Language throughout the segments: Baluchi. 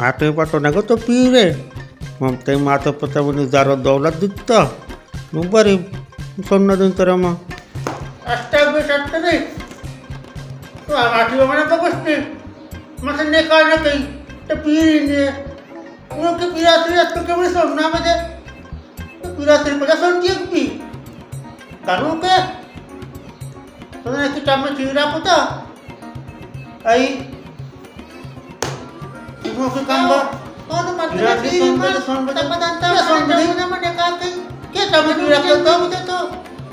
آ ٹیم پہ تو نگو تو پیر ئے۔ من تئی مات ءُ پت ءَ منی زر ءُ دولت دیتا۔ نوں بری سن نہ دیں ترا ما۔ اشتگ بے شرط دے۔ تو آواتی ہو منا بگوشتے۔ من سے نکاح نہ کئی۔ تو پیر ہی نہیں ہے۔ وہ کہ پیرا سری اتو کہ منی سن نہ بدے۔ تو پیرا سری پدا سن دیگ بی۔ کنوں کہ تو نے کہ ٹم چیرا پتا۔ ائی۔ تیمو کے کم با۔ کون مت پیرا نہ سے چیز سن مر۔ بدے، سن بدے۔ تب دنتا کیا سن بدے؟ نہ من نکاح کئی۔ کیا ٹم چیرا پتا؟ تو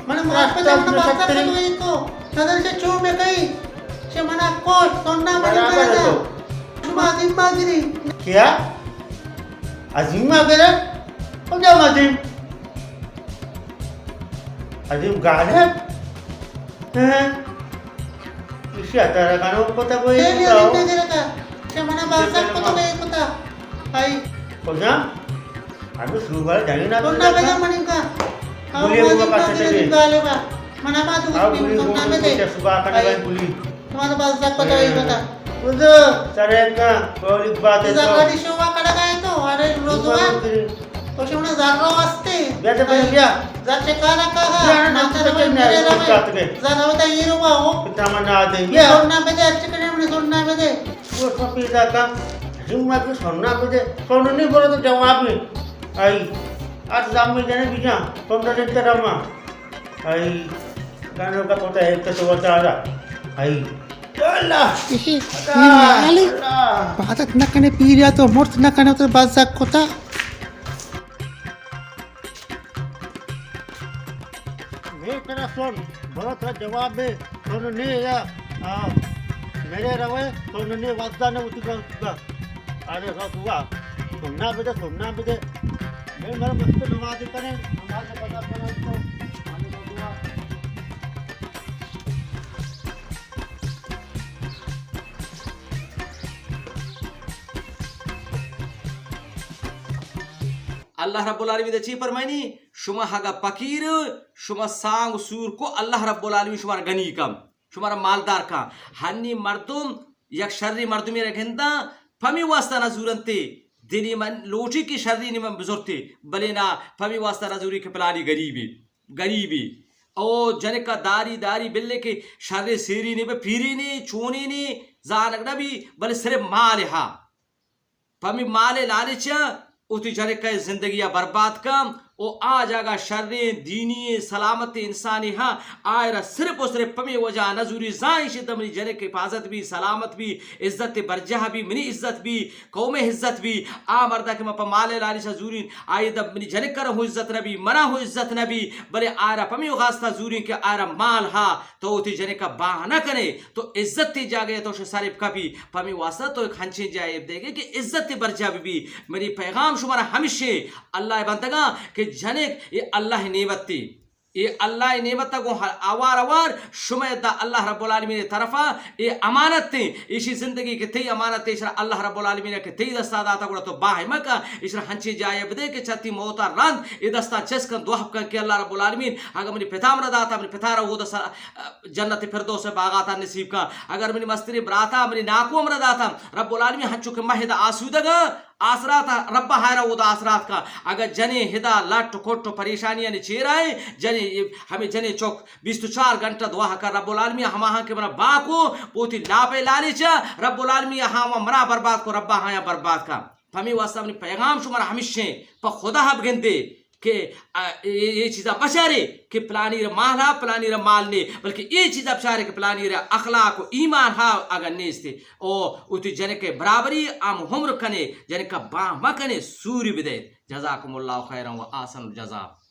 من مات پتا نہ بات تو ایکو۔ نظر سے چو میں کئی۔ سے منا کو سننا بدے برابر ہے کرنا۔ تو۔ شما عظیم باگری۔ کیا؟ عظیم باگرے؟ کجا عظیم؟ عظیم گالے؟ ہاں؟ ایشی اتارا گانو پتا کوئی دے لیا بتاؤ۔ دے لیا کا۔ چہ منا بازار کو تو گئے پتا۔ آئی۔ کجا؟ ابھی سوبر جانے نا تو نہ بتا۔ بجا منی کا۔ بولیے وہ کا سٹے۔ گالے با۔ منا ما تو آؤ، بولیے وہ سننا بدے۔ صبح کا آئی۔ بولی۔ تمہارا بازار کو تو گئے پتا۔ بزو، سرے کا، کولی بات ہے تو۔ زرانی شووا کڑا گئے تو، ارے روزوا۔ تو شونا زرو واسطے۔ بیا تو بیا، بیا۔ زر چکانا کہا، بیا نا، ماتا تو روی بیا، میرے روی۔ زر ہوتا ہیرو با ہو۔ پتا منا دے، بیا۔ سننا بدے، اچھے کرے، منی سننا بدے۔ وہ سب پیدا کا، جمعہ کی سننا بدے، سننا نہیں بولو تو جواب نہیں۔ آئی، آج زامن جنے بیجا، سننا دے تیرا ماں۔ آئی، گانو کا پتا ہے، تو تو بتا رہا۔ آئی۔ یا اللہ! اے، اللہ! نی مالے، اللہ! عبادت نہ کنے، پیریا تو مرت نہ کنے، تو بازار کتا۔ میں ترا سن، بڑا ترا جواب دے، سن نے یا، آ، میرے روے، سن نے واسطہ نہ اتکا، اتکا۔ ارے رسوا، سننا بدے، سننا بدے۔ میں میرا مست نماز کرے، نماز پتا کرے تو، آنے رسوا۔ اللہ رب العالمین چی فرمائنی؟ شما ہگا فقیر، شما سانگ سور کو، اللہ رب العالمین شما را غنی کم، شما را مالدار کم۔ ہنی مردم یک شری مردمی را گنداں، پمی واسطہ نہ زورنتے، دلی من لوٹی کہ شری نی من بزرتے، بلے نا، پمی واسطہ نہ زوری کہ پلانی غریبی۔ غریبی۔ او جنکا داری داری بلے کہ شرے سیری نے بہ پیری نے چونی نے زانگ نہ بی، بلے صرف مال ہا۔ پمی مال لالچ وتی جنکا زندگی برباد کم۔ او آ جاگہ شریں دینی سلامت انسانی ہا، آئرا صرف و صرف پمی وجہ نزوری زائیں شد منی جنک حفاظت بی، سلامت بی، عزت برجاہ بی، منی عزت بی، قوم عزت بی، آ مردا کہ من پہ مال لالچ ء زورین، آئی دپ منی جنک ء ہوں عزت نہ بی، منا ہوں عزت نہ بی، بلے آرا پمی واسطہ زورین کہ آرا مال ہا، تو وتی جنک ء باہ نہ کنے، تو عزت تی جاگہ ء تو شہ سرپ کپی، پمی واسطہ تو ایک ہنچیں جاہ ء دیگے کہ عزت تی برجا بی۔ منی پیغام شمارا ہمشے، اللہ ء بندگاں کہ جنک اے اللہ ء نعمت تی۔ اے اللہ ء نعمت ء گوں ہر اوار اوار شمئے دا اللہ رب العالمین ء طرفا اے امانت ایں، ایشی زندگی کہ تئی امانت ایں، ایشرا اللہ رب العالمین ء کہ تئی دستا داتا گڑا تو باہ مکن، ایشرا ہنچیں جاہے بدے کہ چہ تئی موتا رند اے دستاں چست کن، دعا بکن کہ اللہ رب العالمین اگاں منی پتا منا داتا، منی پتا را اودا سر-، جنت فردوس ء باغاتا نصیب کن، اگر منی مستریں براتا، منی ناکو منا داتا، رب العالمین ہنچو کہ مہ ادا آسودگاں، آسرات ء رب ء ہائرا اودا آسرات کا۔ اگاں جنین ہدا لٹ و کٹ و پریشانیانی چیرا ایں، جنین ہمے جنین چک بیست و چار گھنٹہ دعا کا رب العالمین ہماہاں کہ منا باکو پوتی لاپ ء لالچ ء رب العالمین ہاں منا برباد کو، رب ء ہایاں برباد کا۔ پمی واسطہ منی پیغام شمارا ہمیشیں، پہ خدا ء بگندے۔ کہ، آ، اے، اے چیزا مچارے کہ پلانی را مال ہا، پلانی را مال نے، بلکہ اے چیزا بچارے کہ پلانی را اخلاق و ایمان ہا اگر نیستے، او وتی جنک برابری ہم عمر کنے، جنک باں مکنے، سوری بدے۔ جزاکم اللہ خیرا و احسن الجزا۔